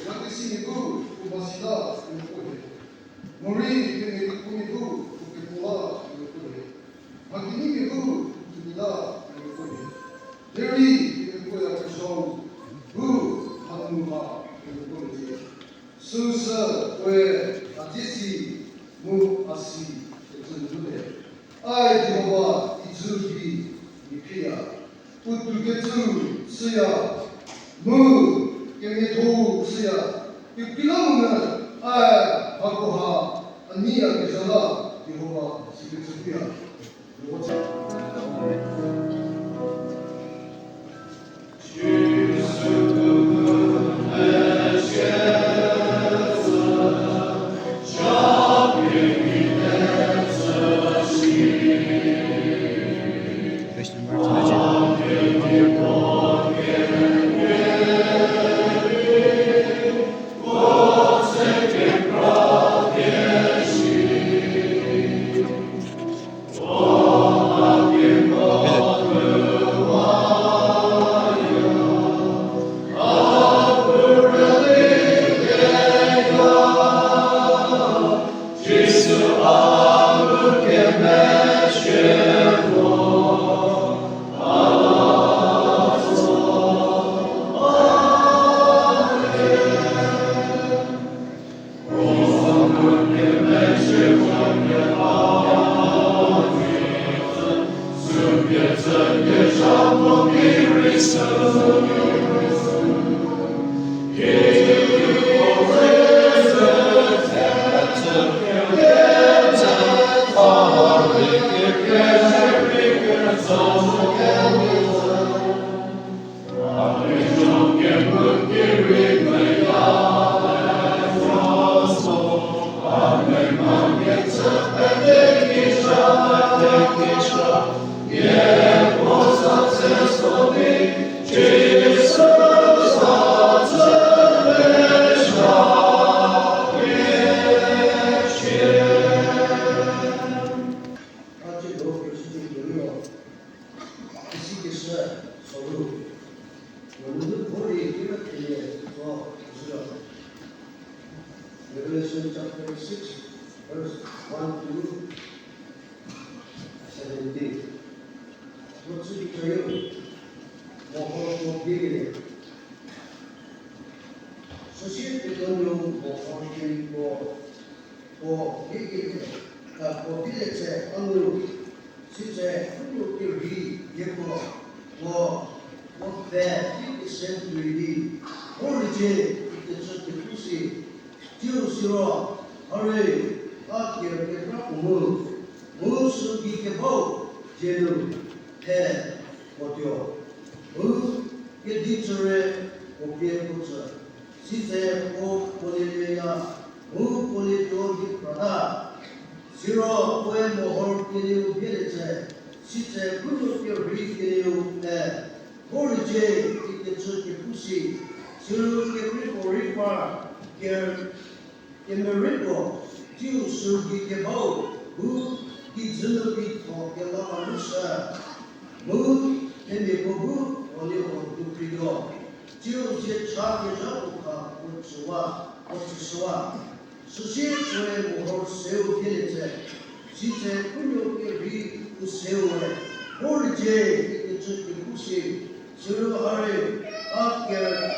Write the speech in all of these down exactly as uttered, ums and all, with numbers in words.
Makisi mibu kumasila mibu he. Muri kene kumi bu kukipola mibu he. Makini mibu kutumila mibu he. Leri mibu ya kashong bu hanuma mibu he. Susa kwe ajisi mu asi ketu nule. Ai Jehovah izu bi mipia. Utu ketu siya mu kemeto siya. Ipila muna ai hakoha ani ya kejala Jehovah si ketu pia. Revelation chapter six, verse one to seventeen. What's the picture? Mohor ko bigene. Sosie petonyo mohor ko ko bigene. Ka ko bile che anu. Sitse kunyo kiri yeko wo wo fe fifty cent wili. Hori je ite tsu te kusi. Tiu siro hare a kir ke pra kumu. Mu su gi ke bau jenu he kotyo. Mu ke di tsure ko ke kutsa. Sitse ko kolele ya mu kolito di prada. Siro kue mohor keliu geletse, sitse kunyo keri keliu e, hori je iketsu kepusi, siro keri kori pa ker kemeri ko, tiu surgi kebau, bu ki zulu ki to kela manusa, bu kemi ko bu oli o dukrido, tiu je cha ke ja ko ka ko tsuwa, ko tsuwa. Susie kue mohor seu geletse, sitse kunyo keri useu e, hori je iketsu kepusi, siro hare a ker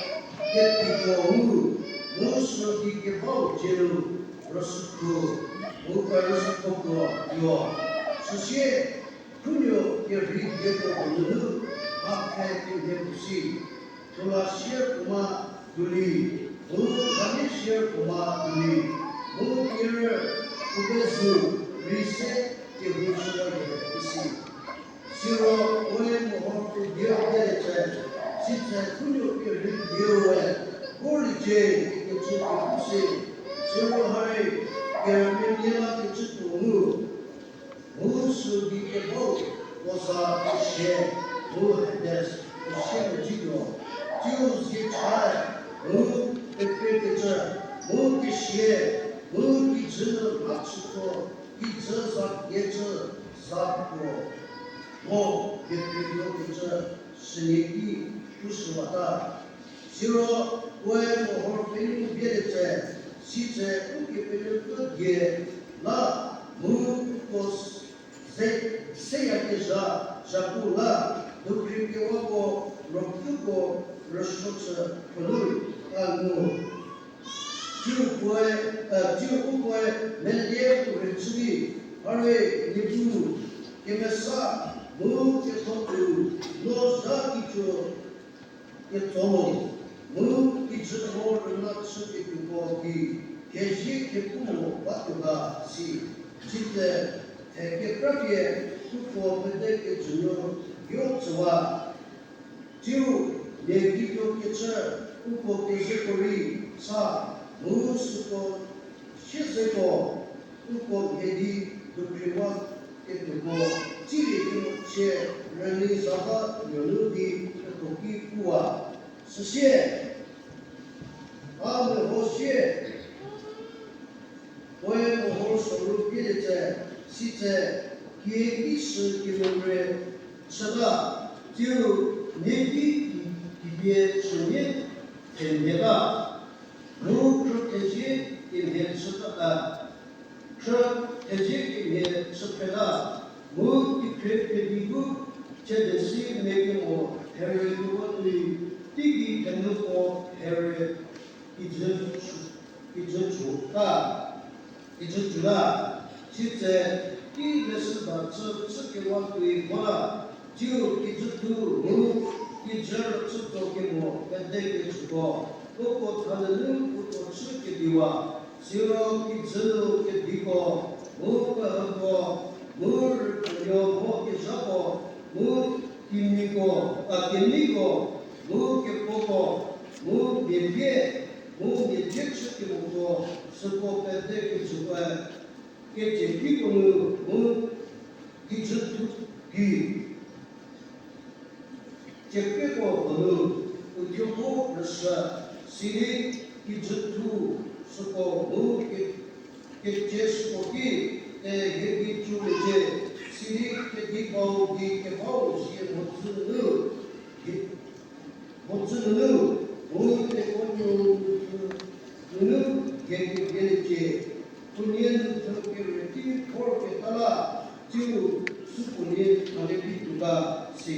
keti ko hu, mu surgi kebau jenu rasuku, mu ka rasuku ko yo. Susie kunyo keri geto ko nunu, a ke kemhe pusi. Tula share kuma tuli, mu kami share kuma tuli, mu kira kubezu rise ke hu shira ye isi. Siro oe mohor ku dio de che, sitse kunyo ke ri dio we, hori je ke chu ke kusi, siro hare ke me niela ke chu tu mu. Mu surgi kebau, kosa keshe, mu Hades, keshe mujino, tiu zgi chai, mu pepe kecha, mu keshe, mu kijino matsuko, kija zak yecha, zak ko, mo pepe yo kecha, shineki, kusuwata. Siro kue mohor pelu bieletse, sitse uke pelu tu die la mu kos se se ya ke ja jaku la dukri ke wa ko roktu ko rosho se pelu anu. Tiu kue, eh, tiu ukue melie ku ritsuri, are nipu kemesa mu ke totu lo za kicho ke tsolo, mu kichitmo rina tsuke tuko ki, keji ke kumo batuga si, chite, eh, ke prapye tuko pede ke junyo yo tsuwa. Tiu, ne video ke che, uko ke je kori, sa, mu suko, shi se ko, uko ke di, dukriwa, ke tuko, chiri ke che, rani zaba, yonu di, ke toki kuwa. Sese, a me ho se, Oe mohor soru pilete, site, kie isu kinumre, sada, tiu, neti, kibie, sunye, tendeba, mu, krutejie, inhe, sutata, krutejie, inhe, supela, mu, kipre, pedibu, chedesi, mekimo, here, duwa, tui, tigi, tenuko, here, Ijun chu, ijun chu ka, ijun chu la, chi tse, ki lesu ba tsu, tsu ke wa kui mo la, jiu ijun tu mu, ijun tsu to ke mo, ka de ke chu ko, ko ko tha le lu, ko ko tsu ke di wa, si ro ijun ke di ko, mu ka ha ko, mu ri ka yo mo ke sa ko, mu ki mi ko, a ke mi ko, mu ke po ko, mu ke pie, mu ke pie chu ke mu ko, su ko pe de ke chu pe, ke che pi ko nu, mu ki chu tu ki, che pe ko ko nu, u kyo ko rasa, si ni ki chu tu, su ko mu ke Ke Jesu ko ki, eh, he ki chu le je, siri ke di pau di ke pau si mo chu nu, he, mo chu nu, mo te ko nu, nu, he ki ke le je, ku nien tu ke re ti por ke ta la, chu su ku ni ma le pi tu ka si.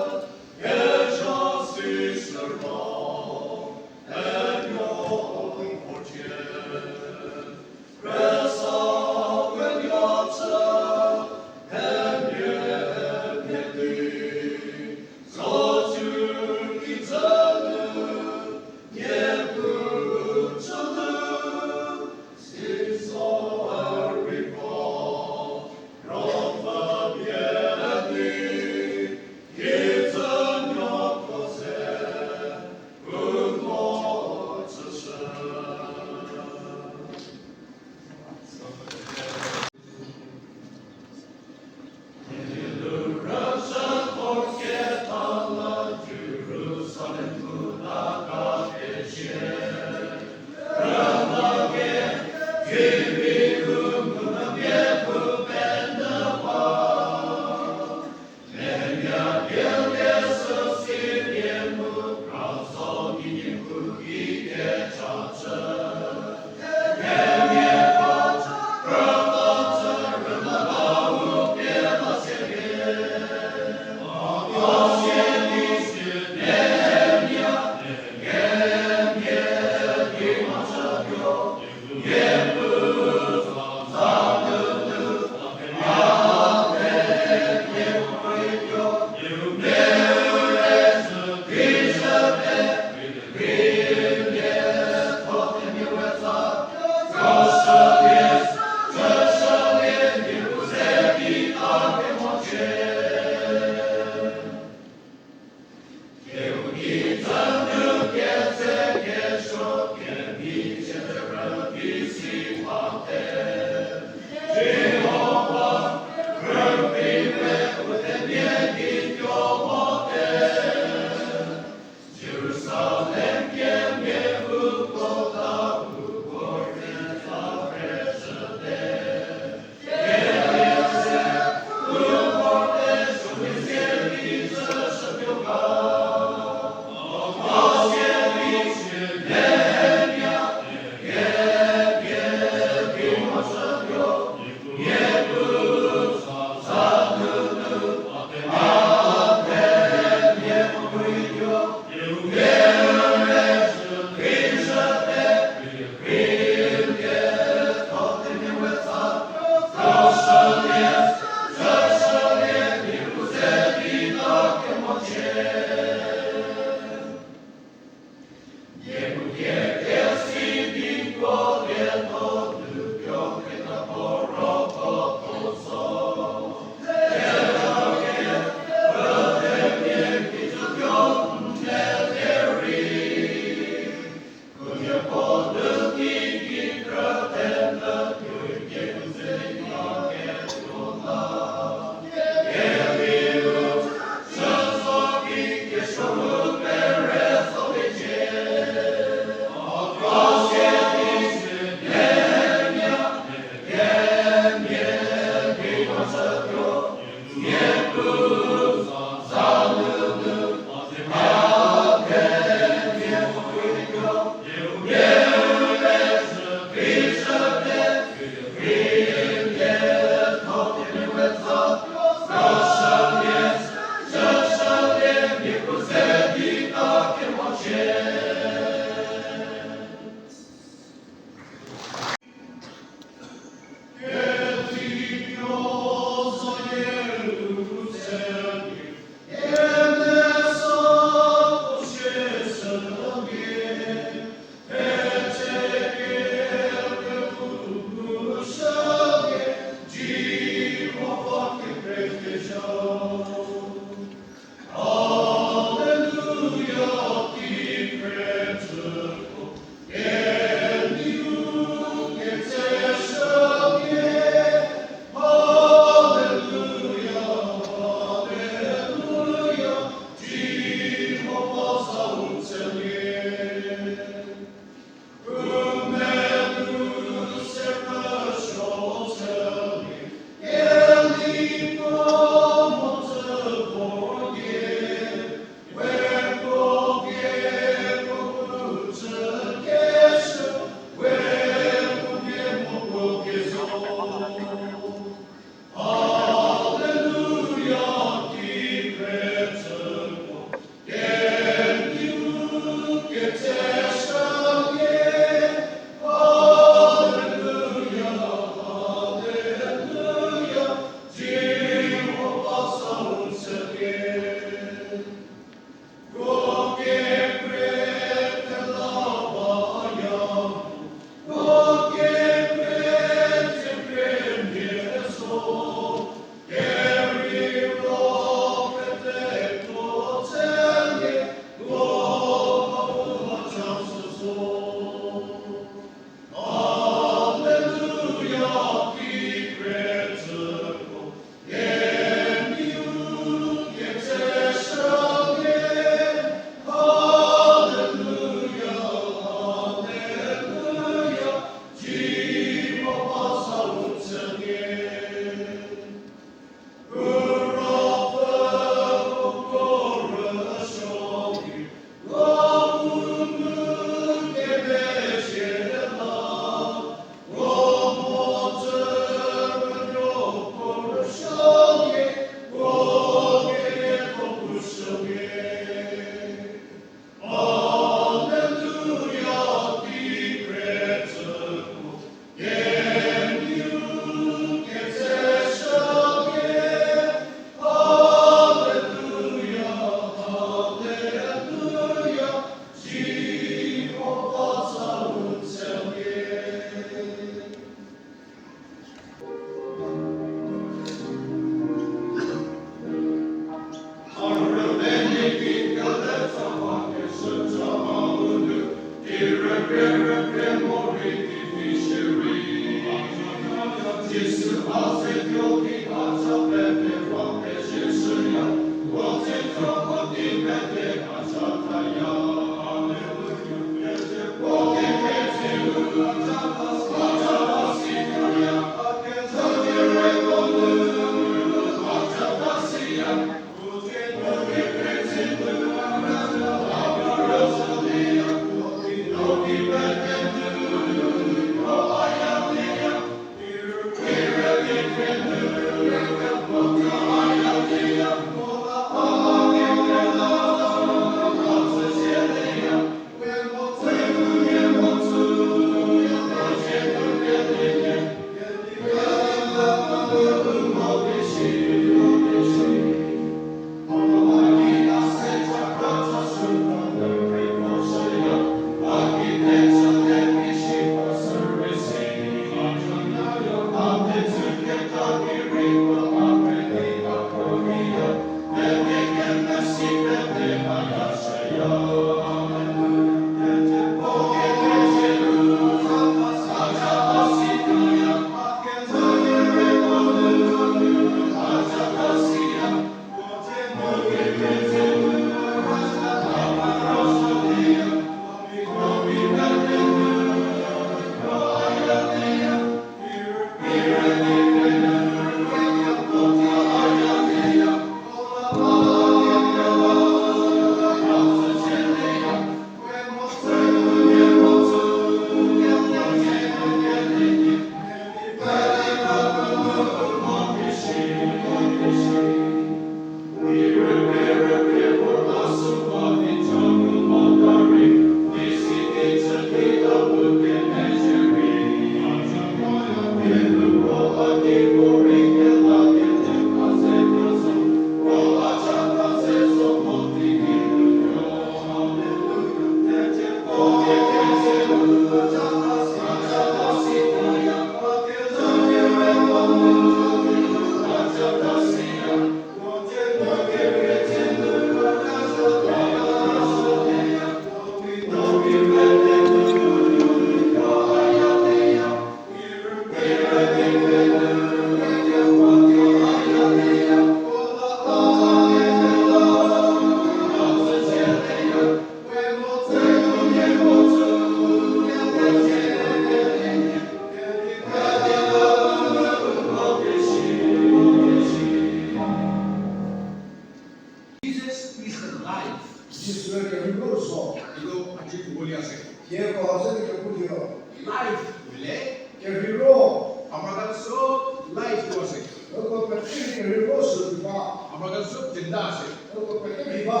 Jesus is the life. Jisu ke rikbo so. Etu aji kobole ase. Ye ko ase ke ko dio. Life hoile ke rikbo. Amar khan sob life tu ase. Ko ko pati ke rikbo so ba. Amar khan sob jinda ase. Ko ko pati riba.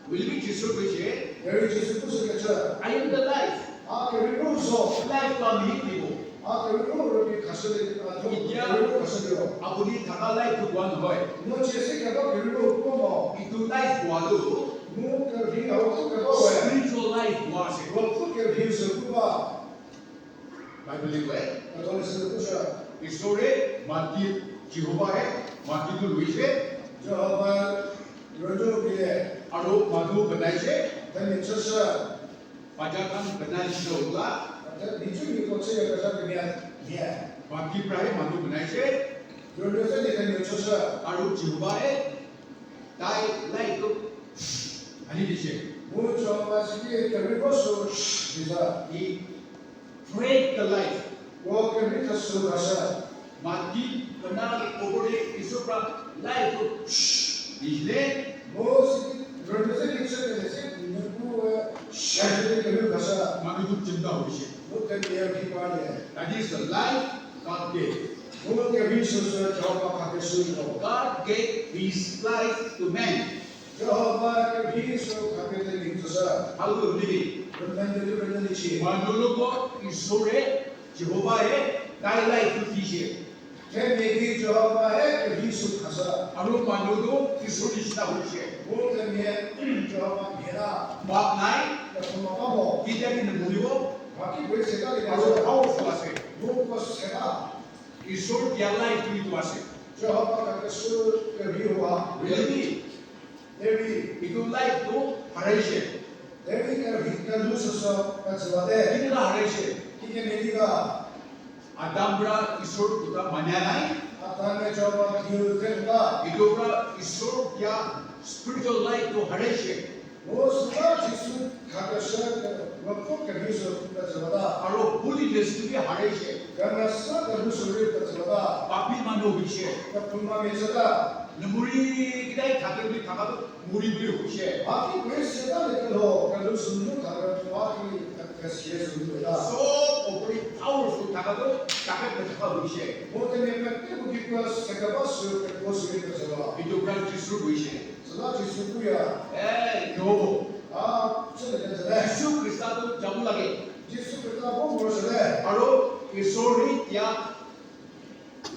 Hoile bi Jisu koise, Mary Jisu kusu ke cha. I am the life. Aap ke rikbo so. Life to ami hi dibo. Aap ke rikbo ro ke khasule, aap ke rikbo khasule ho. Apuni thaka life tu koa nohoi. Mo jese ke ba ke rikbo ko mo. Etu life koa tu. Mo ke ri au tu ke ba ho. Spiritual life koa ase. Wo tu ke ri so ku ba. Bible te koi. Ato le se kusa. Isore mati, Jehovah he mati tu luise. Jehovah rojo bile. Aro manu banaise. Then it says, uh, Bacha khan banai dise hola. Then nichu ni kotse ya kaja ke mia, mia. Mati pra he manu banaise. Rojo se ni then it says, uh, Aro Jehovah he tai life tu ani dise. Mo Jehovah si ke ke rikbo so bisa. He break the life. Wo ke ri ka su ka sa. Mati bana opor te Isor pra life tu dile. Mo si ro se ni se ni se ni ku, eh, shahid ke ri ka sa. Manu tu jinda hoise. Mo ke ya ki pa le. That is the life God gave. Mo ke ri su su Jehovah ka ke su ko. God gave his life to man. Jehovah ke bhi so khape te ling tsa sa. Hallelujah. Rundang de rundang ni chi. Manu logo Isore, Jehovah he, tai life tu dise. Ke me ki Jehovah he ke bhi so khasa. Aro manu tu Isor nishina hoise. Wo ke me Jehovah mera. Bap nai. Ke kuma kamo. Kita ni muribo. Baki boi seta le. Aro powerful ase. Wo ko seta. Isor dia life tu itu ase. Jehovah ka ke su ke bhi hua. Really? Etu life tu haraise. Evi ka hikka lusu so ka chwade. Kini ka harai she? Kike nedi ka. Adam pra Isor kuta manya nai. Adam ne choba diu tenka. Etu pra Isor kya spiritual life to harai she. Wo suka Jisu khakasha ka wakko ka hiso ka chwada. Aro holiness to bi harai she. Ka nasa ka lusu ri ka chwada. Papi manu hoishe. Ka puma me chada. Namuri kidai thake bi thaka to muri muri hoishe. Aki kwe seta le kalo ka lusu nu khaka aki ka siya su nu da. Sob opori powerful thaka to takat na thaka hoishe. Wo te me ka te ko ki kwa sakaba su ka ko su ri ka chwada. Etu pra Jisu hoishe. Sala Jisu kuya. Eh, no. Ah, chale chale. Jisu Krista to jabu lage. Jisu Krista bo moro chale. Aro Isor hi kya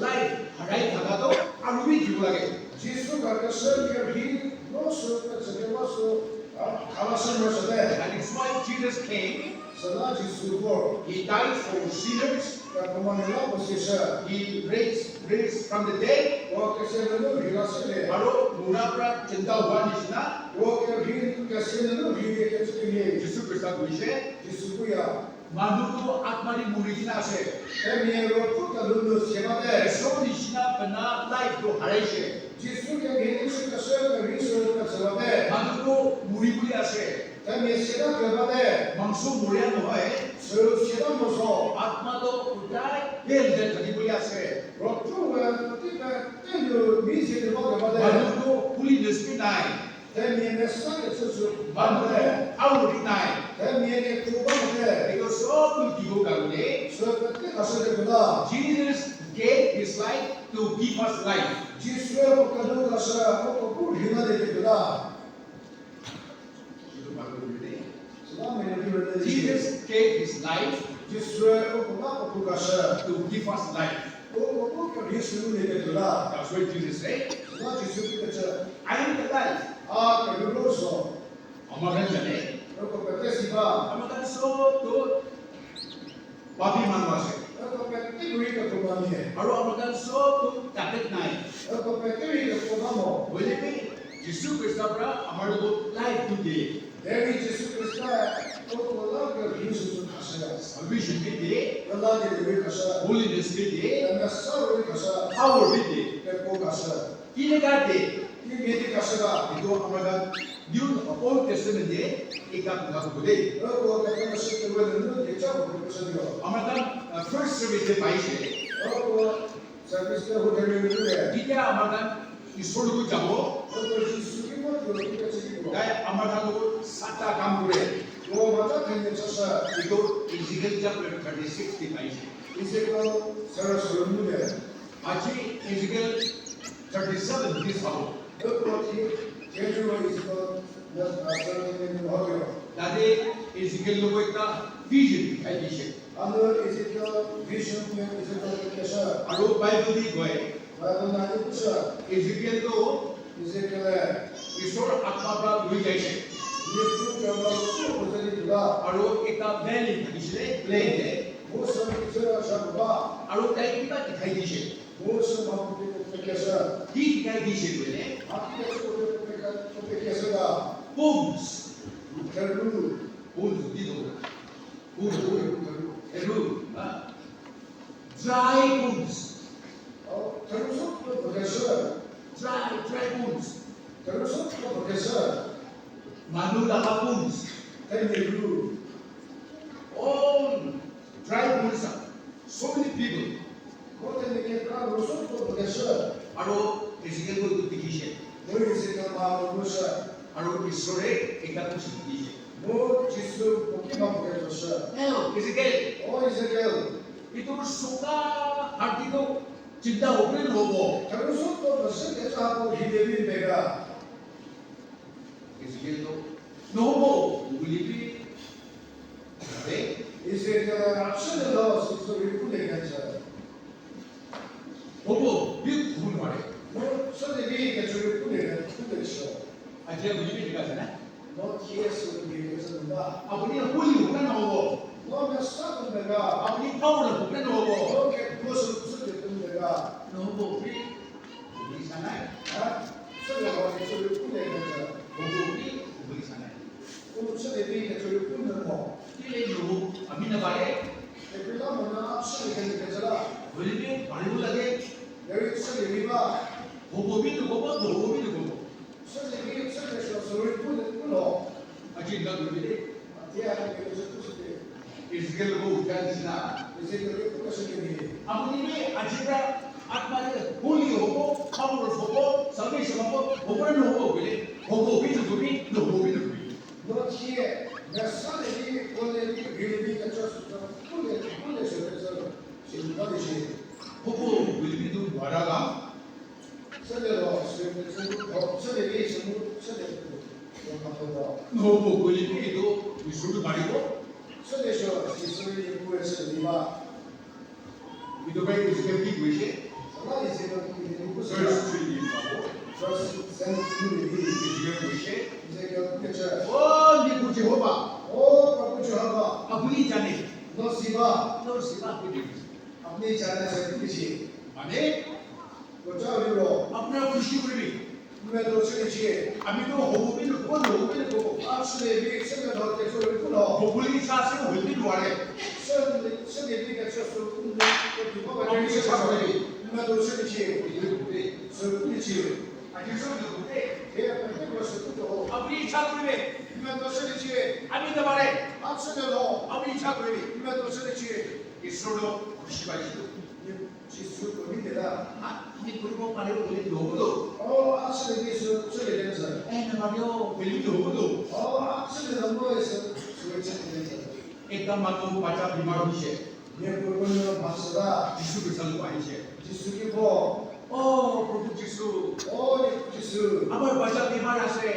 life harai thaka to aru bi jibo lage. Jisu ka ka sel ke hi no so ka chale ma so, ah, kala se moro chale. That is why Jesus came. Sala Jisu ko. He died for sinners. Ka kuma ne la ko se sa. He raised, raised from the dead. Wo ka se ne lo hi la se le. Aro mura pra jinda hua nishina. Wo ka hi ka se ne lo hi ke se ke. Jisu Krista hoishe. Jisu kuya. Manu tu atma di muri kina ase. Te mi ro ku ka lu lu se ma de. Isor nishina bana life to harai she. Jisu ke mi ni su ka se ka ri su ka se ma de. Manu tu muri muri ase. Te mi se da ke ma de. Mangso muria nohoi. Su se da mo so. Atma to udai hel de thaki bole ase. Ro ku wa ti ka te lu mi se de ma de ma de. Manu tu holiness bi nai. Te miye ne sa ke su su. Manu te aru bi nai. Te miye ne tu ba te. Etu sob tu dibo karone. Sob te ka sa de la. Jesus gave his life to give us life. Jisu ko ka du ka sa ko ko bu hina de de la. Etu ba ko de. Sala me ne de. Jesus gave his life. Jisu ko ko ba ko ku ka sa. To give us life. Ko ko bu ka Jisu ne de la. That's why Jesus said, Sala Jisu ka sa. I am the life. Ah, ka du lo so. Amar khan jane. Aro ko pete siba. Amar khan sob tu papi manu ase. Aro ko pete guri ka ko mani hai. Aro amar khan sob tu takat nai. Aro ko pete guri ka ko mamo. Hoile bi Jisu Krista pra amar logot life tu diye. Devi Jisu Krista ko ko la ka Jisu tu kasa. Salvation bi diye. Kala de de kasa. Holiness bi diye. Kana sa ro kasa. Power bi diye. Ke ko kasa. Kile ka de. Ki me de kasa ka. Etu amar khan New Old Testament de ekta kotha kobo de. Aro ko ka ka sa ke wa de de cha ko ko sa de. Amar khan, uh, first service de paise. Aro ko service ke hotel me de. Titya amar khan Isor logot jabo. Aro ko Jisu ki mo ko ki ka chi ko. Tai amar khan logot satta kam kore. Ko mata khan ne cha sa. Etu Ezekiel chapter thirty-six de paise. Ezekiel sara solomon de. Aji Ezekiel thirty-seven bi sabo. Tate Ezekiel logot ekta vision dikhai dishe. Aro Ezekiel vision ke Ezekiel ke kesa. Aro Bible di koi. Bible na di kusa. Ezekiel to Ezekiel Isor atma pra lui jaise. Yesu jama ko ko jani dula. Aro ekta valley thakishe, plain de. Wo sab kichara sab ba. Aro tai kiba dikhai dishe. Wo sab ma ko ke kesa. Ki dikhai dishe koile. Aap ke ko ke kesa da. Bones. Tharu. Bones di do. Bones. Tharu. Tharu. Ha. Dry bones. Tharu sob to bhagesa. Dry, dry bones. Tharu sob to bhagesa. Manu laga bones. Tharu. All dry bones are. So many people. Kote ne ke tharu sob to bhagesa. Aro Ezekiel ko dikhishe. Moi Ezekiel ma mo sa. Aro Isore ekta kuchi dikhishe. Mo Jisu mo ki ma bhagesa. Hello, Ezekiel. O Ezekiel. Etu suka hadi to chinta hobo ne nohobo? Tharu sob to nase ke cha ko hide bin bega. Ezekiel to nohobo buli bi. Abe? Ezekiel action lo so so ri ku le ka cha. Hobo bi hobo nware. Mo sa de bi ka chu ri ku le ka ku le sho. Ajia buli bi ka cha na. Not yes, so we can listen to that. Apuni holy hokle nohobo. Lord, we are stuck in the God. Apuni power hokle nohobo. Lord, can do so, so can do the God. Nohobo bhi holi sanai. Huh? So the Lord is so good, and, uh, Hobo bhi holi sanai. Oh, so the Kile noho, ami nabare. Hoile bi paribo lage. Hobo bi nohobo, nohobo bi nohobo. Aji enka kuribi de. Ezekiel logo utha nisina. Apuni bi aji pra atma de holy hobo, power hobo, salvation hobo, hobo na nohobo koile, hobo bi nohobi, nohobo bi nohobi. Hobo koile bi tu mara la. Nohobo koile bi etu Isor tu maribo. Etu para Ezekiel ki koise? Verse three te pabo. Ezekiel koise, "Oh, Nibu Jehovah, apuni jane." Mane, apuna khushi kuribi. Ami tu hobo bi nohobo, nohobo bi nohobo. Hobole icha ase, hoile bi nware. Apuni icha kuribi. Aji sob nohobo de. Apuni icha kuribi. Ami nabare. Apuni icha kuribi. Isor tu khushi paise tu. Jisu kuri dela. Ah, ami kuribo paribo koile nohobo to. Oh, actually, this is really dangerous. Eh, nabaribo, koile nohobo to. Oh, actually, the boy is, is really dangerous. Ekta manu bacha bimar hoise. Jisu Kristo logot ahise. Oh, Prabhu Jisu. Amar bacha bimar ase.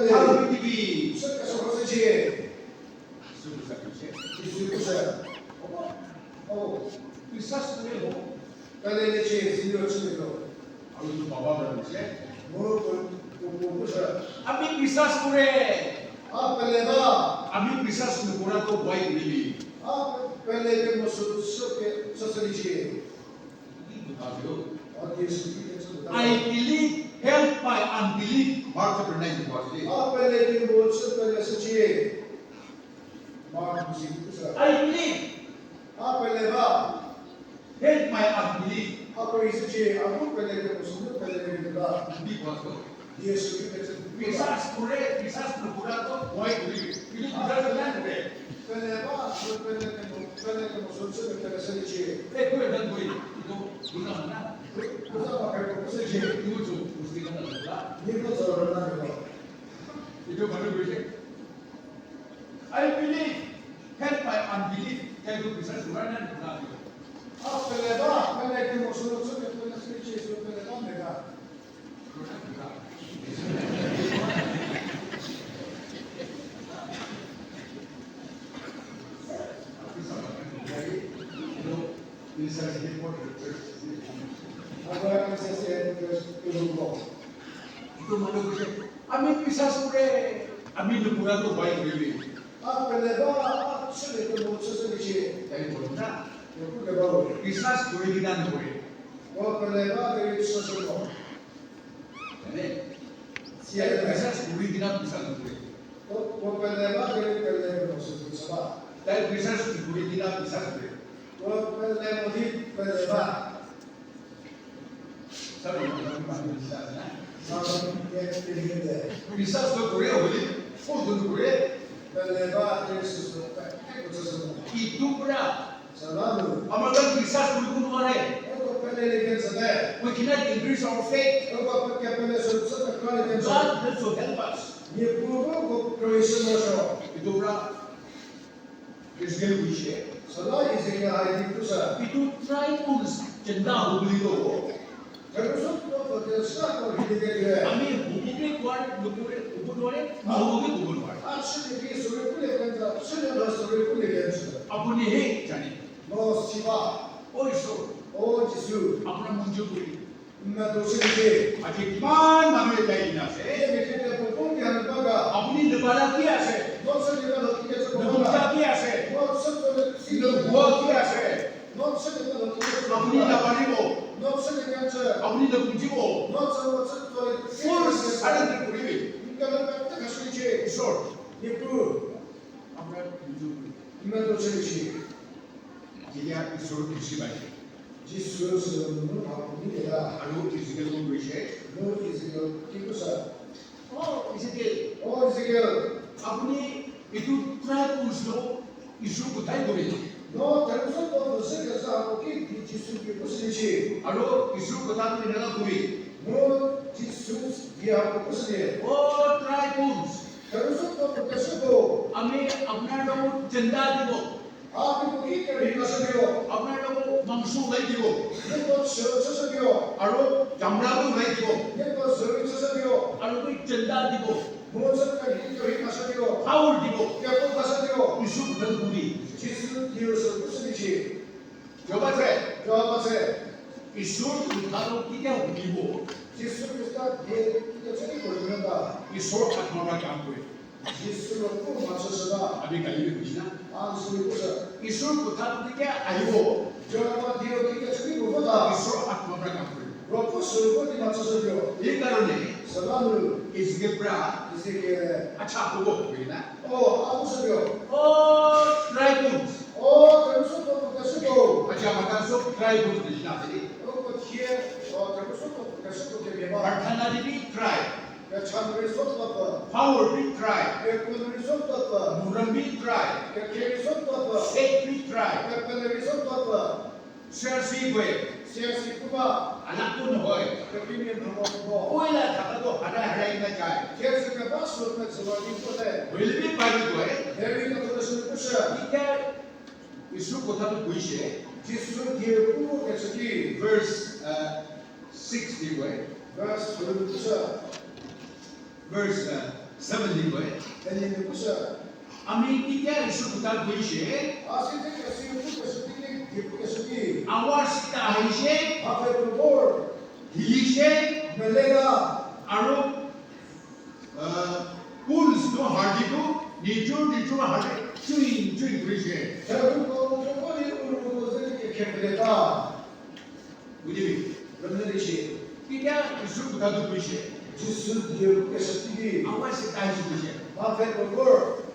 Bhal hoi dibi. Jisu Kristo koise. Biswas kure ho. Aru tu baba para hoise. Ami biswas kure. Ami biswas nokora to buai kuribi. I believe, help by unbelief. Mark chapter nine, verse eight. I believe, help my unbelief. Believe what? Biswas kure, biswas nokora to buai kuribi. Etu biswas kure na nokore? Etu ekdam koi, etu guna na. Etu tu pusti khan na. Etu manu koise, I believe, help my unbelief. Tell you, biswas kura na nokora. Etu manu koise, ami biswas kure, ami nokora to buai kuribi. Biswas kuri kena nokore. Amen. Biswas kuri kena biswas nokore. Tai biswas kuri kena biswas kore. Sabi manu biswas na. Biswas to kore hoile, full to kore. Etu para Amar khan biswas kuribo nware. We cannot increase our faith. God has to help us. Etu para Israel hoise. Etu tribal agenda hobole to. Ami hobo ke koi nokore, hobo nware, nohobo ke hobo nware. Apuni he jane. Oh Isor, apuna monjur kuri. Aji kiman manu yate ahi kena ase. Apuni nobara ki ase? Nobunja ki ase? Nohua ki ase? Apuni naparibo. Apuni nabunjibo. Full surrender kuribi. Isor. Toh chirishi. Jetia Isor khushi paise. Jesus nu apuni ela. Aru Ezekiel toh koise. Nu Ezekiel ki kosa? Oh, Ezekiel. Oh, Ezekiel. Apuni etu dry bones lo Isor kothai kore. No, taruso to dose kasa apu ki Jesus ki kosa nishi. Aru Isor kotha tu enaka kore. No, Jesus dia apu kosa de. Oh, dry bones. Taruso to kasa ko. Ami apnar logot janda dibo. Aap ki kari na sakte ho. Apnar logot mangso ulai dibo. Ye to sir sa sakte ho. Aru chamra bhi ulai dibo. Ye to sir sa sakte ho. Aru bhi janda dibo. Mon sa kari kari na sakte ho. Power dibo. Kya to na sakte ho. Isor kotha kore. Jesus dia apu kosa nishi. Jehovah Jireh. Jehovah Jireh. Isor kotha tu ketia hunibo? Jesus Christ dia ketia chiri koribo na. Isor atma para kam kore. Jesus lo ko macha sada. Ami kali bhi kuchna. Ang suri kosa. Isor kotha tu ketia ahibo? Jehovah dia ketia chiri koribo na. Isor atma para kam kore. Ropo suri ko di macha sada. Ei karone. Salamu. Ezekiel para. Ezekiel. Acha hobo koi na. Oh, apu sa yo. Oh, dry bones. Oh, taruso to kasa ko. Acha, matan sob dry bones nishina ase. Oh, ko thie, oh, taruso to kasa ko ke mema. Prarthana te bhi dry. Ya chamre sob to. Power bhi dry. Ya kunri sob to. Muran bhi dry. Ya keri sob to. Faith bhi dry. Ya kunri sob to. C R C koi. C R C kuma. Alag to nohoi. Kami ni nama ko. Koila thaka to harai harai na jai. Jesu ka bas so na jawab ni ko le. Hoile bhi Bible koi. Very na to sunu kusha. Etia Isor kotha tu koise. Jesu dia kuma kasa ki. Verse, uh, six te koi. Verse sunu kusha. Verse, uh, seven te koi. Ani ni kusha. Ami ketia Isor kotha koise. Asi te kasi ku kasi tini dia ku kasi ki. Awaz ekta ahise. Ape tu bor. Hilise. Melega. Aru, uh, bones to, hadi to nijor nijor hadi chuin chuin korise. Jaru ko ko ni uru ko se ke khepele ta. Bujibi? Ramne dishi. Ketia Isor kotha tu koise. Jesu dia ku kasi ki. Awaz ekta ahise koise. Ape tu bor.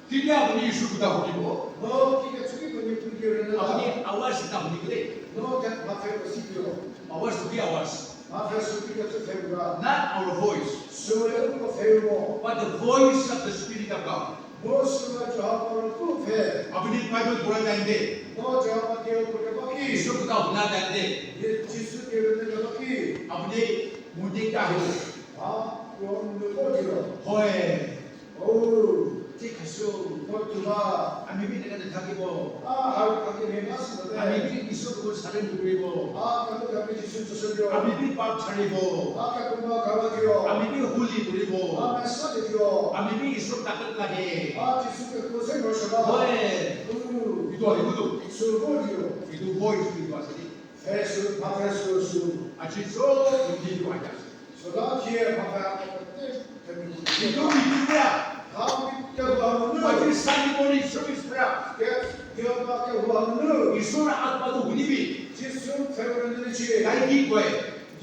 Ketia apuni Isor kotha hunibo? No, ki ka chuki ko ni pun ki rena. Apuni awaz ekta hunibo de. No, ka ma fe ko si kyo. Awaz to ki awaz? Ma fe so ki ka chu fe bura. Not our voice. So e ko fe mo. But the voice of the Spirit of God. Mo so ma jo ha ko ko fe. Apuni Bible pura time te. No, jo ma ke ko ke ba ki. Isor kotha huna time te. Ye Jesu ke rena ba ki. Apuni mundi ka ho. Ha, ko ni ko di ro. Hoi. Oh, thik ase. Kotuma. Ami bi eneka nathakibo. Ah, aru kami member ase. Ami bi Isor ko surrender kuribo. Ah, kami kami Jisu Kristo. Ami bi pap charibo. Ah, kakuma kawa kiyo. Ami bi holy kuribo. Ah, mesa de kiyo. Ami bi Isor takat lage. Ah, Jisu ke kose no shaba. Hoi. Hmm. Itu ahibo tu. Surbo diyo. Itu voice itu ase. Fesu, ma fesu su. Aji so, hindi ko aja. So la kie ma fa. Itu itu ya. How did you go? Aji Sunday morning service prayer. Ke, ke ba ke wa nu. Isor atma tu hunibi. Jisu fe ni chi. Dai ki koi.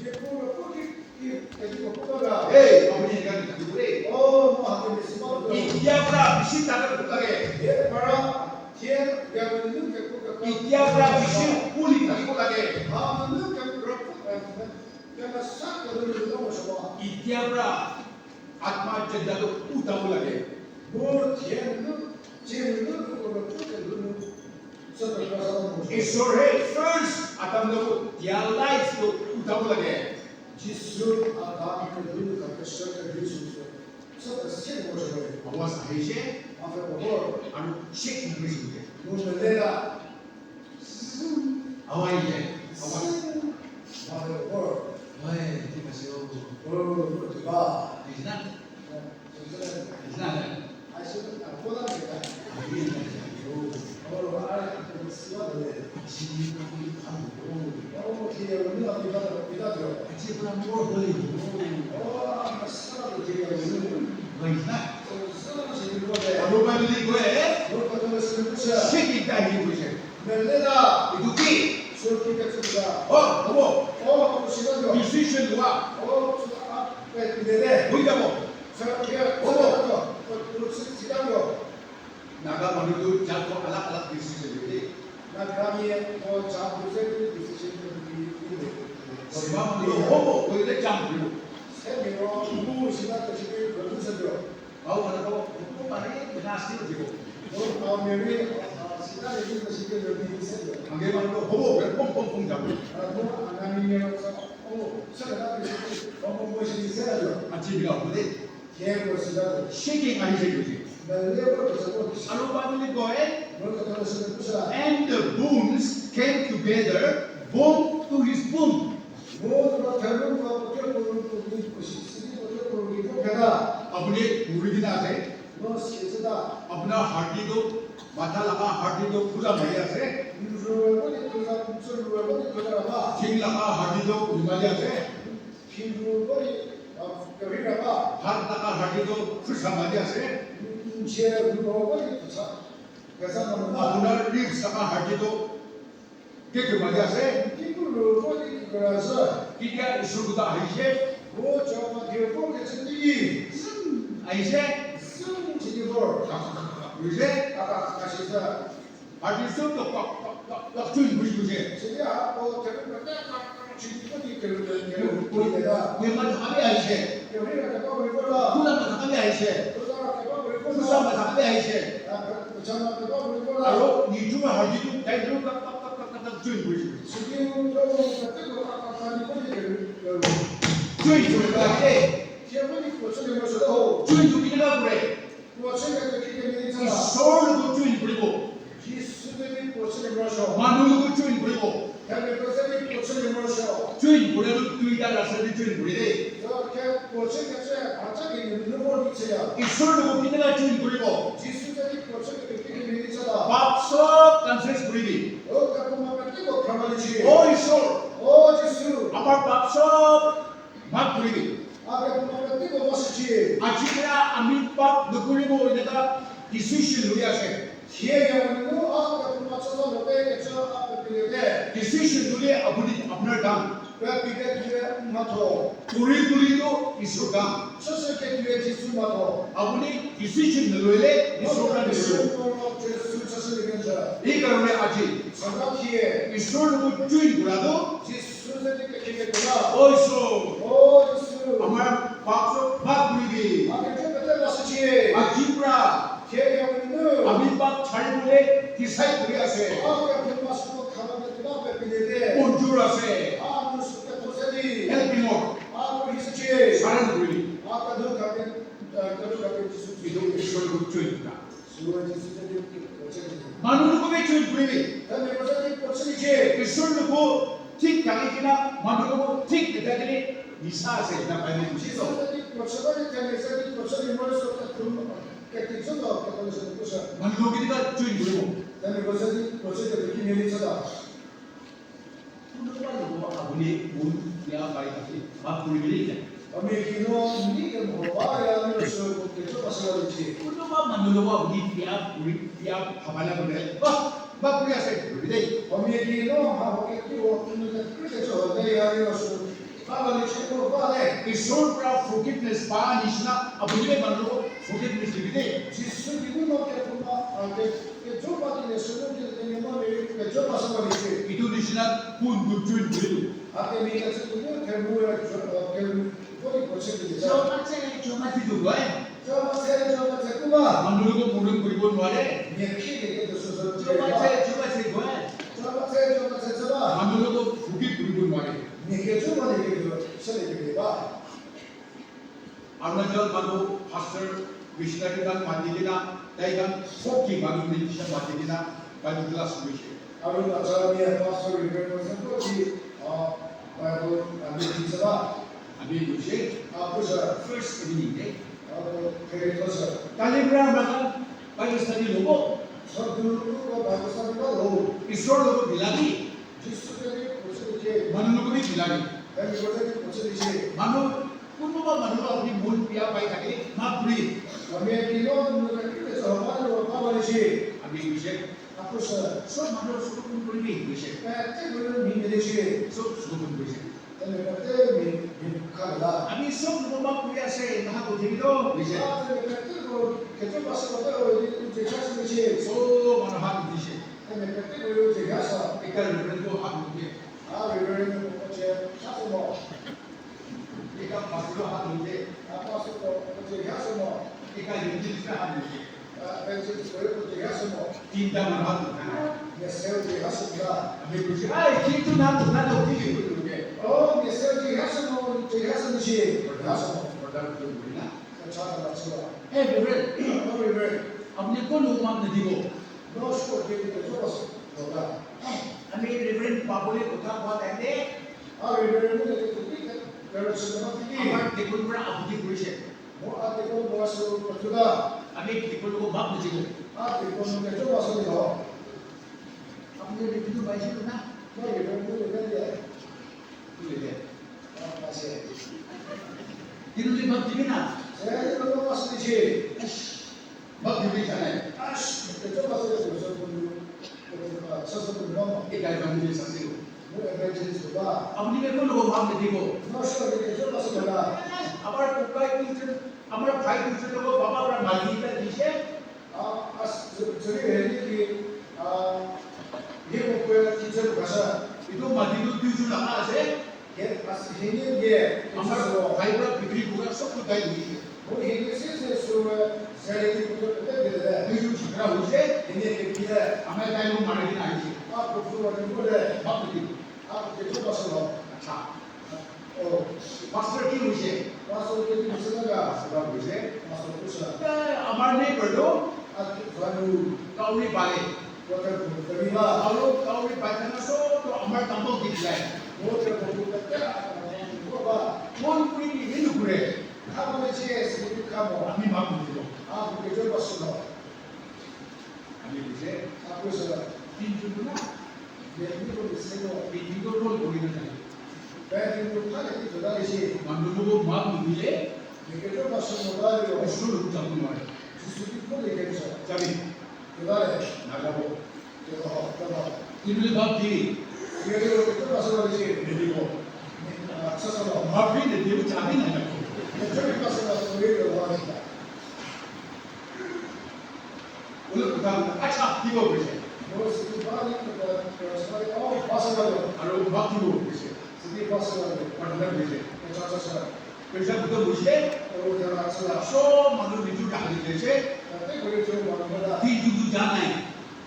Je ko ko ki ki ke ko ko ga. Hey, apuni eneka nathakibole. Oh, ma ke ni sima. Etia para bishi takat lage. Ye para, ye ya ni ke ko ka. Etia para bishi holy thakibo lage. Ha, nu ke ro. Etia para atma janda tu uthabo lage. Isor he first Adam logot dia life tu uthabo lage. Awaz ahise, aru shake kuri ase. Awai ye, awai. Awai, thik ase, oh. Is that? Is that? Shake it down, he will say. Melena. Itu ki? Oh, hobo. Oh, sida jo. Musician wa. Oh, sida. Eh, dede. Hui jabo. Sida jo. Hobo. Sida jo. Naga manu Etu jat toh alag alag decision lobo de. Na kami ko jat ko se decision ko di di de. Sima manu hobo koile jump kuribo. Se mi ro ko sima ko se ko ko se do. Au manu ko ko mari na sti ko dibo. Ko au mi ri sima ni ko se ko di se do. Ange manu hobo pom pom pom jabo. Ko anani ni sa o se na ko se ko pom pom ko se do. Achi bi au de. Shaking ahise koise. Aru Bible koi, and the bones came together, bone to his bone. Apuni muri kena ase. Apuna hadi tu, matha laga hadi tu pura mari ase. Thing laga hadi tu mari ase. Hat laga hadi tu pura mari ase. Apuna ribs laga hadi tu ke ke mari ase. Ketia Isor kota ahise? Ahise. Hoise. Hadi sob toh pak, pak, pak, pak, join kuri dise. Koi, koi, koi, manu khan bi ahise. Pura manu khan bi ahise. Pura manu khan bi ahise. Aru nijor hadi tu tai tu pak, pak, pak, pak, pak, join kuri dise. Join kuri dise. Join tu kineka kure? Isor logot join kuribo. Manu logot join kuribo. Join kura tu duita rasta te join kuri de. Isor logot kineka join kuribo? Pap sob confess kuri di. O Isor, amar pap sob maaf kuri di. Aji pora ami pap nokuribo eneka decision loi ase. Decision tu le apuni, apnar kam. Kuri kuri tu Isor kam. Apuni decision naloile Isor kam naloile. Ei karone aji Isor logot join kura tu. O Isor, amar pap sob maaf kuri di. Aji pora ami pap chari bole decide kuri ase. Monjur ase. Help me, Lord. Surrender kuri di. Etu Isor logot join kura. Manu logot bi join kuribi. Isor logot thik thaki kena manu logot thik nathakile misa ase, na Bible koi toh. Manu logot ketia join kuribo? Kunuba logot apuni mon bia pai thakile maaf kuri bole jai. Kunuba manu logot apuni bia kuri, bia bhabana kuri, bah, maaf kuri ase kuri de. Isor pora forgiveness pa nishina apuni bi manu logot forgiveness dibi de. Etu nishina kun tu join kuribo. Joma che, joma che tu koi. Manu logot morom kuribo nware. Joma che, joma che koi. Manu logot forgive kuribo nware. Arunachal manu pastor missionary khan mati kena, tai khan forty manu nishina mati kena Bible class kurise. Arunachal mi pastor reverend person ko ki, ah, Bible ami dise ba. Ami kurise. Apu sa. First evening de. Apu kere ko sa. Kali pora ami khan Bible study lobo. Sab dun ko Bible study ba ho. Isor logot bilabi. Jisu ke bhi puchhe lijiye. Manu logot bi bilabi. Then you go to puchhe lijiye. Manu Kunuba manu apuni mon bia pai thakile maaf kuri. Ami kino nuna kile so hamare lo pa bole che. Ami kuise. Apu sa. Sob manu sob kun kuri bi kuise. Pete bole ni mele che. Sob sob kun kuise. Tene pete mi mi khala. Ami sob logot maaf kuri ase, maha ko thimi to kuise. Tene pete ko kecho pasa ko to je chas ni che. Sob Ekta reverend ko hat nuje. Ah, reverend ko je, kya suno? Ekta pastor ko hat nuje. Ah, pastor ko je, kya suno? Ekta evangelist ko hat nuje. Ah, evangelist ko je, kya suno? Tinta man hat nuje. Message je, kya suno? Ami kuchi, ai, kintu na, na, na, uthi ke kuchi nuje. Oh, message je, kya suno? Je, kya suno? Kya suno? Product tu bhi na. Acha, acha, acha. Hey, reverend. Oh, reverend. Apni kon umam nadi ho? No, sure, David, the Lord was with us. Ami Reverend Babule kotha kowa time te, ah, Reverend Babule kotha kowa time te, আমাৰ টেবুল পৰা আবুদ্ধি কৰিছে। Mo ate ko mo aso patula. আমি টেবুল ko মাফ নিদিব। Ah, ate ko mo ke jo aso ni ho. আপুনি ৰিভিউটো পাইছিল না? No, Reverend Babule ke liya. বুলিলে। Ah, ase. কিন্তু তুই মাফ দিবি না? Saya itu ko aso ni che. মাফ দিবি জানে। Ah, ke jo aso ni ho. এই গাড়ী বান্ধি দিয়ে চাচি। Mo evangelist ko ba. আপুনি একো নক'ব, মাফ নিদিব। No, sure, ke jo aso ni ho. আমাৰ ককাই দুজন, আমাৰ ভাই দুজন, বাবা পৰা মাটি এটা দিছে। Ah, as, jodi hene ki, ah, ye ko pura teacher bhasha. এইটো মাটিটো দুইজন ৰাখা আছে। Ye, as, hene ye, আমাৰ ভাই পৰা বিক্ৰী কৰা চব উঠাই দিছে। Mo hene se se so, zare ki ko pura de de. দুইজন ঝগড়া হৈছে। Hene ke ki de. আমাৰ তাই মোক মাৰি কিনে আহিছে। Ah, ko pura ni ko de. মাফ নিদিব। Ah, ke jo aso ni ho. আচ্ছা। Oh, pastor ki hoise? Pastor ke ki hoise na? Pastor hoise. Pastor kusa. Eh, amar neighbor to. Ati vanu. Kauri bale. Wata kuri ba. Aru kauri bale na so to amar tambo ki jai. Mo ke ko ko ka ko ba. Mon kuri ni ni kure. Kamo ne che se ni kamo. Ami ma kuri to. Ah, ke jo aso ni ho. Ami dise, aku sala, tinjun tu na, ye ni ko dise ko, tinjun tu rol kori na thake. Ba tinjun tu thale ki joda dise. Manu logo maaf nidile, ye ke jo aso ni ho. Isor logot jabo nware. Jisu ki ko le ke jo. Jabi. Joda le. Na jabo. Joda ho, joda ho. Tinjun tu bhag di. Ye ke jo aso ni ho dise. Nidile. Acha sala. Maaf bhi nidile, jabi na jabo. Ye jo aso ni ho, ye ke jo aso ni ho. Ule kotha, acha, ki bo koise? Aru bhag ki bo koise? Acha, acha, acha. Prarthana koise. Acha, acha, acha. Prarthana koise. Acha, acha, acha. Sob manu nijor ke hali dise. Tate kore jo manu kora. Ki tu tu ja nai.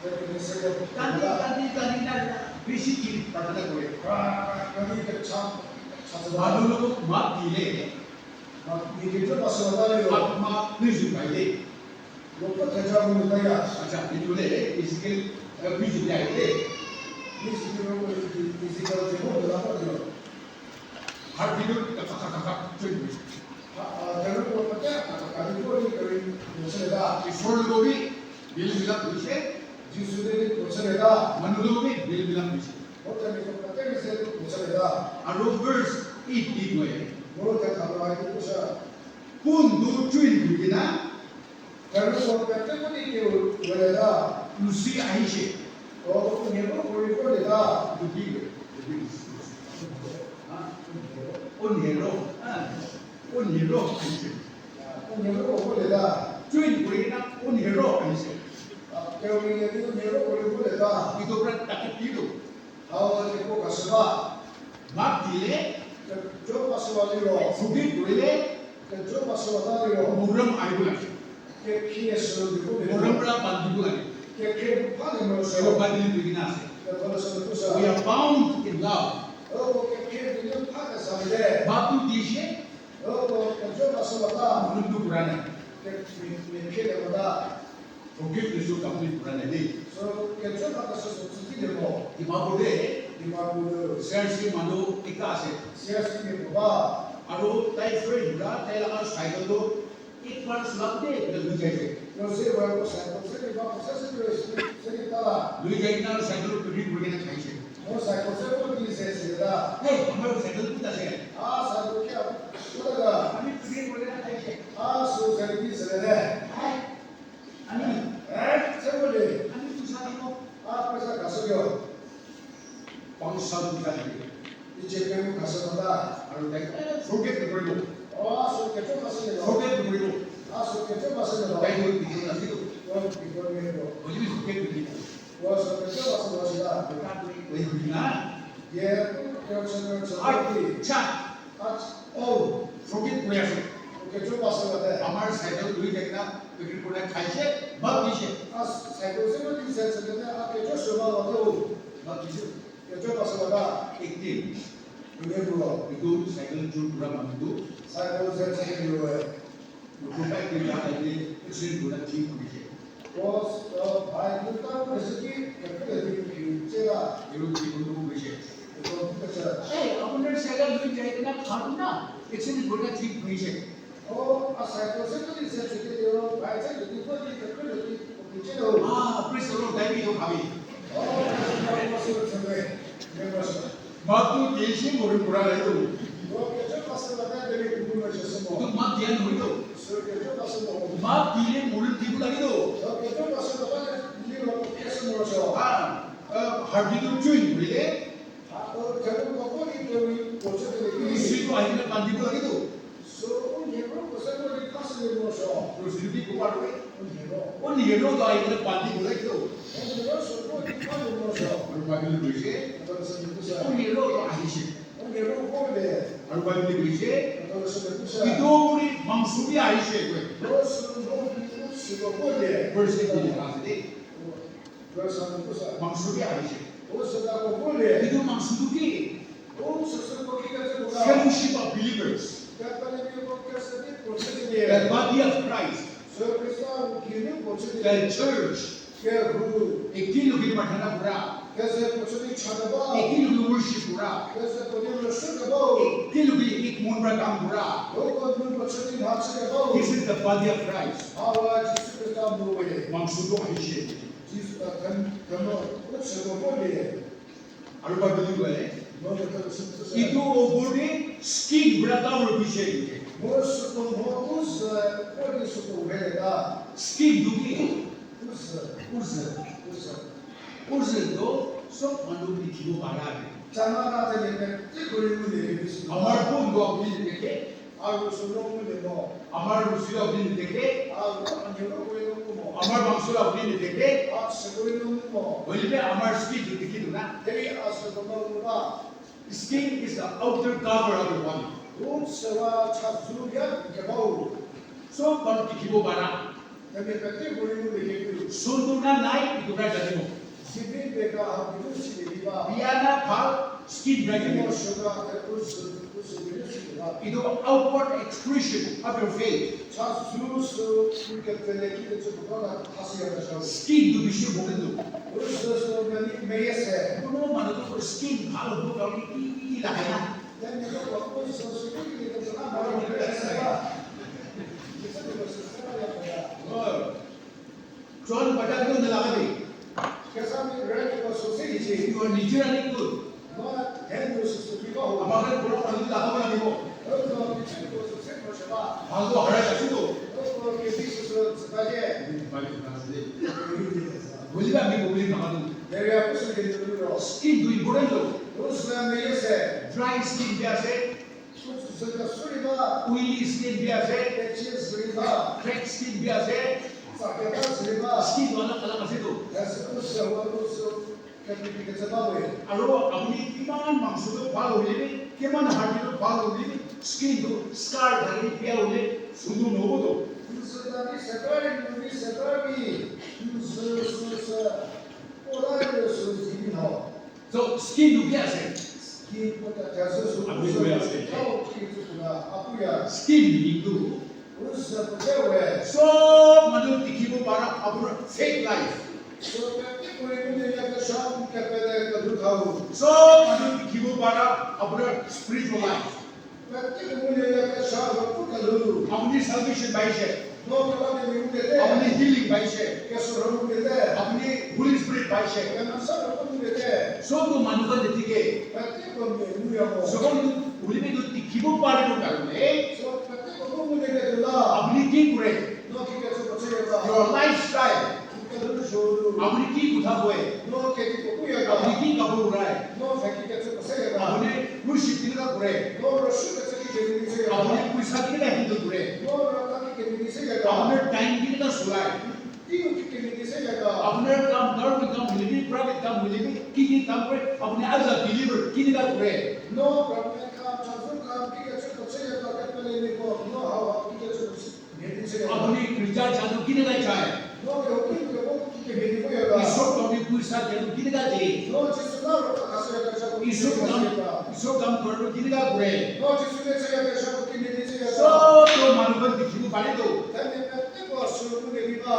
Tate kore se jo. Tani, tani, tani, tani. Besi ki prarthana kore. Ah, tani ke cha, cha, cha. Manu logot maaf dile. Maaf dile jo aso ni ho. Atma nijor paile. Loko thaja mo taya. Acha, etu le physical, eh, vision de ahi de. Physical, physical je mo la pa jo. Heart beat ka ka ka ka ka. Ha, ah, jaru ko pata ka ka ka ko ni kari mo se da. Isor logot bhi mil milap hoise. Jisu de mo se da. Manu logot bhi mil milap hoise. Mo te ko pata ni se mo se da. Aru verse eight ni koi. Mo te ka ba ni ko sa. Kun tu chuin kuri kena. Aru ko pete kuni ke wale da. Lucy ahishe. O, ko nyebo kuri ko le da. Lucy, Lucy. Ha? O nyebo. Ha? O nyebo ahishe. O nyebo ko le da. Chuin kuri kena o nyebo ahishe. Ke o nyebo kuri ko le da. Ito pra takit dito. Awo ke ko kasaba. Maaf dile. Ke jo kasaba le ro. Forgive kurile. Ke jo kasaba le ro. Morom ahibo lage. Ke ki asu de ko. Morom pra bandibo lage. Ke ke pa de mo so. Aro Bible ni likhi na ase. Ke ko so ko sa. We are bound in love. O ko ke ke de pa ka sa de. Maaf tu dise. O ko ke jo kasaba. Morom tu purana. Ke me me ke de ko da. Forgiveness tu complete kura nai de. So, ke jo ka so so so ki de mo. Dimapur de. Dimapur de. C R C manu ekta ase. C R C de baba. Aru tai friend pra, tai laga cycle tu ek bar sulap de, ekta lui jai se. Yo se wa ko sa ko se de ba ko sa se de se de ta. Lui jai na cycle tu picnic kuri kena khai se. Mo cycle se ko ki se se da. Hey, amar cycle tu ta se. Ah, cycle kya? Ko da. Ami picnic kuri kena khai se. Ah, so se ki se de. Hey. Ani, eh, se bole. Ani puisa dibo. Ah, paisa khaso yo. Panch sal puisa dibo. Iche pe mo khaso mata. Aru tai, eh, forget to pray. Oh, so ke to khaso yo. Forget to pray. Ah, so ke to khaso yo. Tai mo bijo na sito. Oh, bijo me ko. Hoji bi forget to pray. Verse number twelve আছে, verse এটা। Acha, oh, forget kuri ase. Amar cycle lui thakina, pikir kuri khaise, bhag dise. Bhag dise. Ekdin, etu cycle chur kura manu tu, motorbike te ja thakile, accident kuri thik kuri se. Boss, uh, bhai, tu ta kaise ki, kaise ki, kaise la. Etu ki kuri se. Hey, apunar cycle lui jai kena kharu na, accident kuri thik kuri se. Oh, a cycle se tu ni se, se ke yo, bhai se tu ni ko ni, kaise ki, kaise lo. Ah, praise the Lord, thank you, Bhabi. Oh, praise the Lord, praise the Lord. Matu jeshi mori pura lai tu. Tu mat dia nori tu. Mat dile mori dibu lagi tu. Ah, ah, harbi tu chui nori le. Rasi tu ahi kena bandi bo lagi tu. Rasi tu ki kubar tu. Oni hero tu ahi kena bandi bo lagi tu. Aru Bible tu hoise, oni hero tu ahise. Aru Bible tu hoise, etu kuri mangso bi ahise koi. Verse eighteen ase de. Mangso bi ahise. Etu mangso tu ki? Fellowship of believers. The body of Christ. The church. Ekin logi prarthana kura. Ekin logi worship kura. Ekin logi ek mon para kam kura. This is the body of Christ. Mangso tu ahise. Aru Bible tu koi, etu opor te skin para cover kuri se. Skin tu ki? Urza. Urza. Urza tu sob manu dikhibo para ase. Amar bun tu apni dikhe. Amar rusi tu apni dikhe. Amar mangso tu apni dikhe. Hoile bi amar skin tu dikhi tu na. Skin is the outer cover of the body. Sob manu dikhibo para. Sundur na nai, etu para janibo. Bia na bhal, skin para janibo. Etu outward expression of your faith. Skin tu bishi important tu. Kuno manu tu skin bhal hobo karone ki, ki, ki lagai na. John Baptist tu nalagabi. You are naturally good. Amar khan pura pani lagabo lagibo. Bhal tu harai ase tu. Hoile bi ami bole namanu. Skin tu important tu. Dry skin bi ase. Oily skin bi ase. Crack skin bi ase. Skin tu alak alak ase tu. Aru apni kiman mangso tu bhal hoile bi, kiman hadi tu bhal hoile bi, skin tu scar thaki bia hoile sundur nohobo tu. So skin tu ki ase? Apni koi ase. Skin meaning tu sob manu dikhibo para apnar fake life. Sob manu dikhibo para apnar spiritual life. Apni salvation paise. Apni healing paise. Apni Holy Spirit paise. Sob tu manu khan dikhe. Sob tu hoile bi tu dikhibo paribo karone. Apni ki kore? Your lifestyle. Apni ki kotha koi? Apni ki kapur urai? Apni worship kineka kore? Apni poisa kineka handle kore? Apnar time kineka solai? Apnar kam, ghar ka Hoile bi, private kam hoile bi, ki ki kam kore, apuni as a believer, kineka kore? No government kam, changful kam, ki ki chhe koche ya ta ke pele ni ko, no how ki ki chhe koche, meri chhe ya. Apuni girja jatu kineka jai? No ke hoki ke ko ki ke meri ko ya ta. Isor kam ni puisa jatu kineka de? No Jisu na ro ka se ya ka cha ko. Isor kam, Isor kam kore kineka kore? No Jisu ne chhe ya ka cha ko ki meri chhe ya ta. Sob to manu khan dikhibo pare to. Then they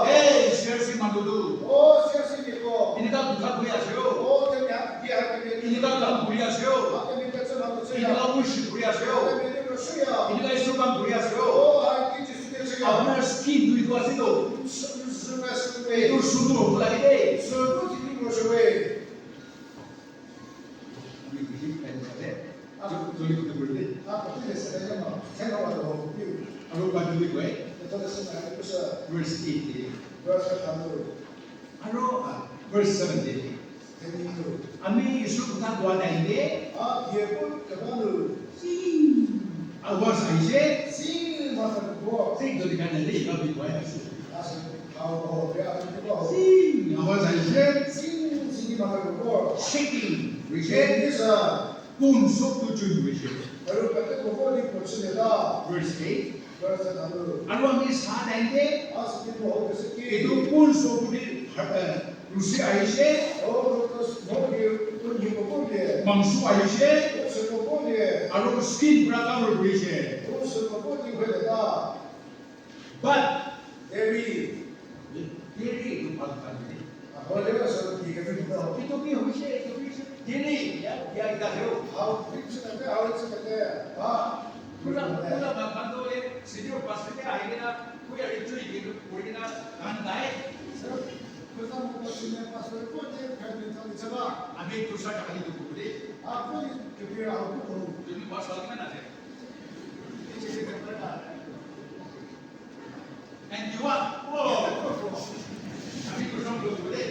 Hey, C R C manu tu. Oh, C R C people. Eneka kotha koi ase ho. Oh, they have, they have, they have. Eneka kam kori ase ho. They have, they have, they have. Eneka worship kori ase ho. They have, they have, they have. Eneka Isor kam kori ase ho. Oh, I think this is the thing. Apnar skin tu etu ase to. Etu sundur hobo lage de. Sundur hobo lage de. Ami bishi time ase. Aru joldi kotha kuri de. Aru Bible te koi. Verse eight te. Aru, ah, verse seven te. Ami Isor kotha koa time te. Sing. Awaz ahise. Sing jodi karne de, ika bi koi ase. Sing. Awaz ahise. Shaking. Hoise. Bone sob tu join hoise. Aru kate kobo ni kochile ta. Verse eight. Verse eight aru. Aru ami sa time te. As people hope is ki. Etu bone sob tu, eh, rusi ahise. Oh, because no you, you go go there. Mangso ahise. So go go there. Aru skin pura cover hoise. Oh, so go go there. But Devi. Devi etu bhal bhal de. Hoile bi sab thik ase, etu ki hoise, etu ki hoise. Devi, ya, ya, ya, yo. How things are there, how it's there. Ah. Pura, pura bhal bhal to ye, senior pastor ke ahi na, koi ahi chui ke, koi na, kan dai. Sir, pura mo senior pastor ko je, kan ni thali chaba. Abhi dusra kahani to bole. Aap koi kibhi aap ko. Jodi bas lagi na na. Ninety one. Oh. Kami ko song ko bole.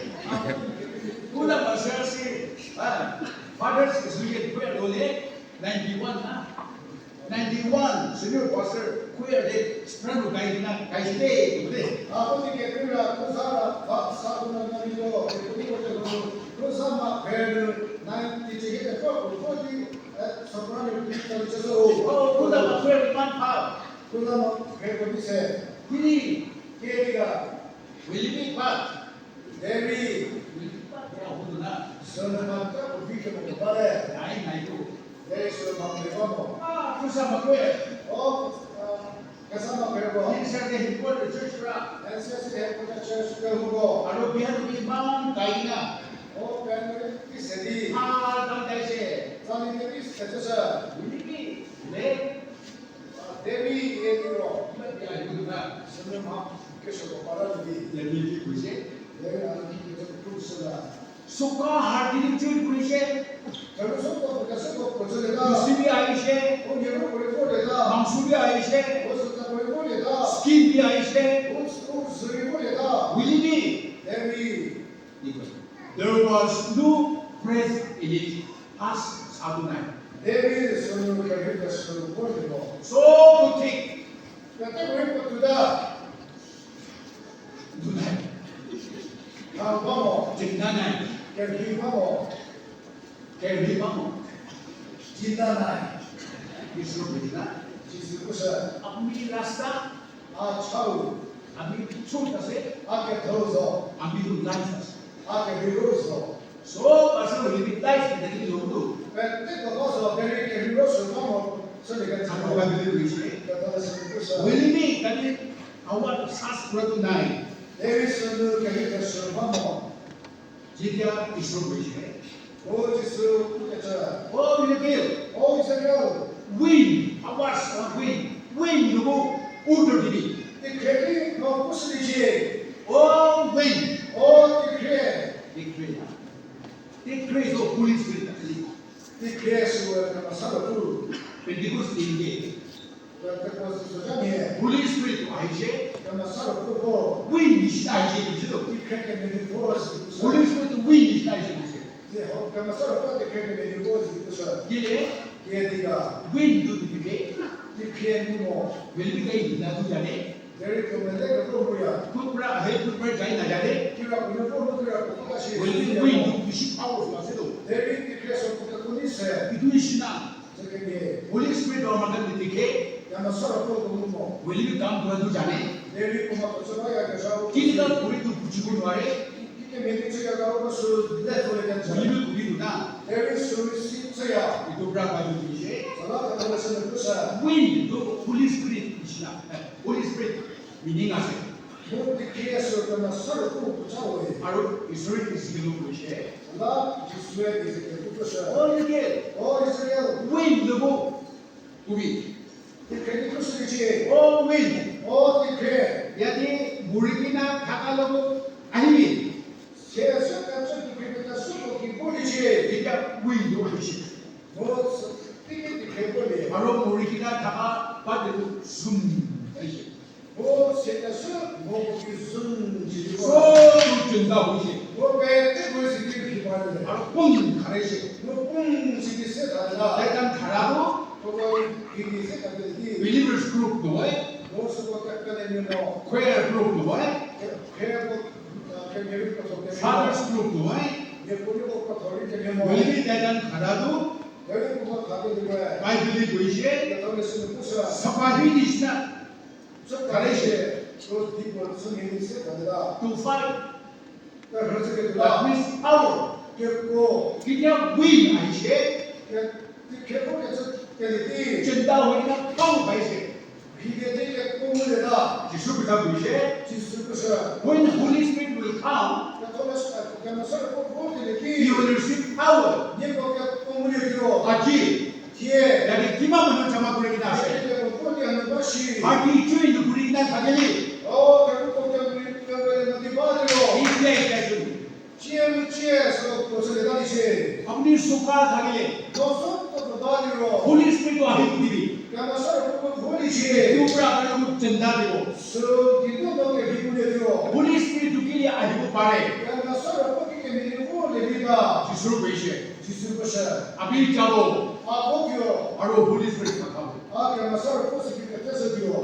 Kuna pastor si, ah, Father's Association ko ya dole, ninety one na. Ninety one, senior pastor, choir de, soprano gai na, gai de, de. Apo ni ke pura, ko sa ra, ba, sa ko na na ni lo, ko ni ko de ko, ko sa ma, pher, nine, ti che ke ko, ko di, eh, soprano, ti che so. Oh, kuna ma, choir man pa. Kuna ma, pher ko ni se. Kuni, ke di ga. Will be part. Devi. Will be part. Ya, who do not. Sona ma ka, ko di ke mo pare. Nai, nai ko. Very sure, Mount Lebanon. Ah, Kusa Makwe. Oh, uh, Kasama Bebo. Inside the headquarter church pra. N C C headquarter church ke hubo. Aro bihan bi man kaina. Oh, Bengali ki sedi. Ah, tam kaise. Sani ke bi sedi sa. Wili ki le. Ah, Devi ye diro. Iba dia ibu na. Sunu ma ke so ko para di. Devi ki kuise. Devi na ki ke so kusala. Soka harti ni join kurise. Kalu soka buka soka kochole da. Rusi bi ahise. O yero kore kore da. Mangso bi ahise. O soka kore kore da. Skin bi ahise. O, o zuri kore da. Wili bi. Devi. There was no breath in it. As Adonai. Devi sunu kare da sunu kore da. So to take. Kate kore kore da. Dunai. Kau bamo. Jinda nai. Kerhi bamo. Kerhi bamo. Jinda nai. Jisu bujina. Jisu kusa. Apni rasta. A chau. Ami chut ase. Ake thozo. Ami tu life ase. Ake hirozo. So, pasal lebih life dari itu tu. Pete kokoso, dari kehiroso, mamo, so dekat. Aku akan beli duit sih. Kata sini kusa. Will be, tapi awak sas kuat tu naik. Devi sunu kehiroso, mamo. Jika Isor boleh. Oh, Jisu, kutecha. Oh, Israel. Oh, Israel. Wind, awas, uh, wind. Wind, you go, order to me. Decree, no, kusa dijiye. Oh, wind. Oh, decree. Decree. Decree is a Holy Spirit, actually. Decree is a Holy Spirit. Pentecost day. Holy Spirit ahise. Wind nishina ahise, bujibo. Holy Spirit wind nishina ahise, bujibo. Kile? Wind tu dikhibi. Hoile bi tai hila tu jane. Kupra ahe, kupra jai na jane. Holy Spirit tu bishi powerful ase to. Very impressive. Etu nishina. Holy Spirit aru manu khan dikhe. Holy Spirit kam kura tu jane. Kineka kuri tu bujibo nware. Holy Spirit kuri tu na. Etu pra kuri tu dise. Wind tu Holy Spirit nishina. Holy Spirit meaning ase. Aru Israel Ezekiel koise. All Israel, wind lobo. Kumi. Oh, wind. Yate muri kena thaka logo ahibi. Teta wind lobo ahibi. Aru muri kena thaka bad zoom ahibi. Sob tu chinta hoise. Aru pum khara hoise. Tai khan khara tu believers group tu hoy. Choir group tu hoy. Fathers group tu hoy. Hoile bi tai khan khara tu Bible koise. Sapahi nishina. Karaise. To fight. That means power. Ketia wind ahise. Chinta hoikena power paise. Jisu kotha koise. When Holy Spirit will come, you will receive power. Aji. Yate kiman manu jama kuri kena ase? Party join kuri kena thakile. Etia, etia join. Apuni sukha thakile. Holy Spirit ahi dibi. Etu pra apuni khan chinta dibo. Holy Spirit tu kile ahibo pare. Jisu koise. Jisu koise. Apni jabo. Aru Holy Spirit mathabo.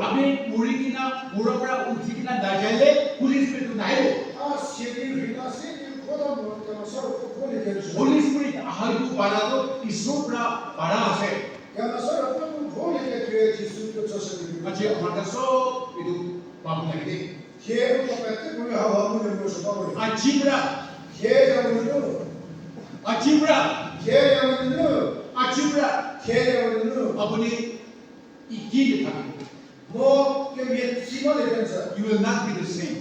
Apni muri kena, mura pra uthi kena najaile, Holy Spirit tu nahibo. Holy Spirit ahibo para tu Isor pra para ase. Aji amar khan sob etu pabu lage de. Aji pra. Aji pra. Aji pra. Apuni iki de thakibo. You will not be the same.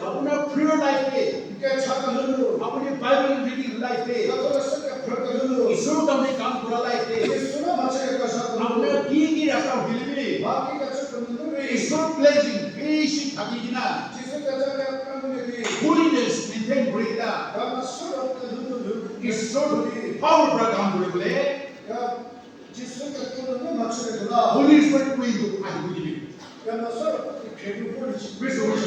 Apuna prayer life te, apuni Bible reading life te, Isor karne kam kura life te, apuna ki ki rasta hoile bi, Isor blessing bishi thaki kena, holiness maintain kuri kena, Isor power pra kam kuri bole, Holy Spirit wind tu ahibo dibi. Praise the Lord.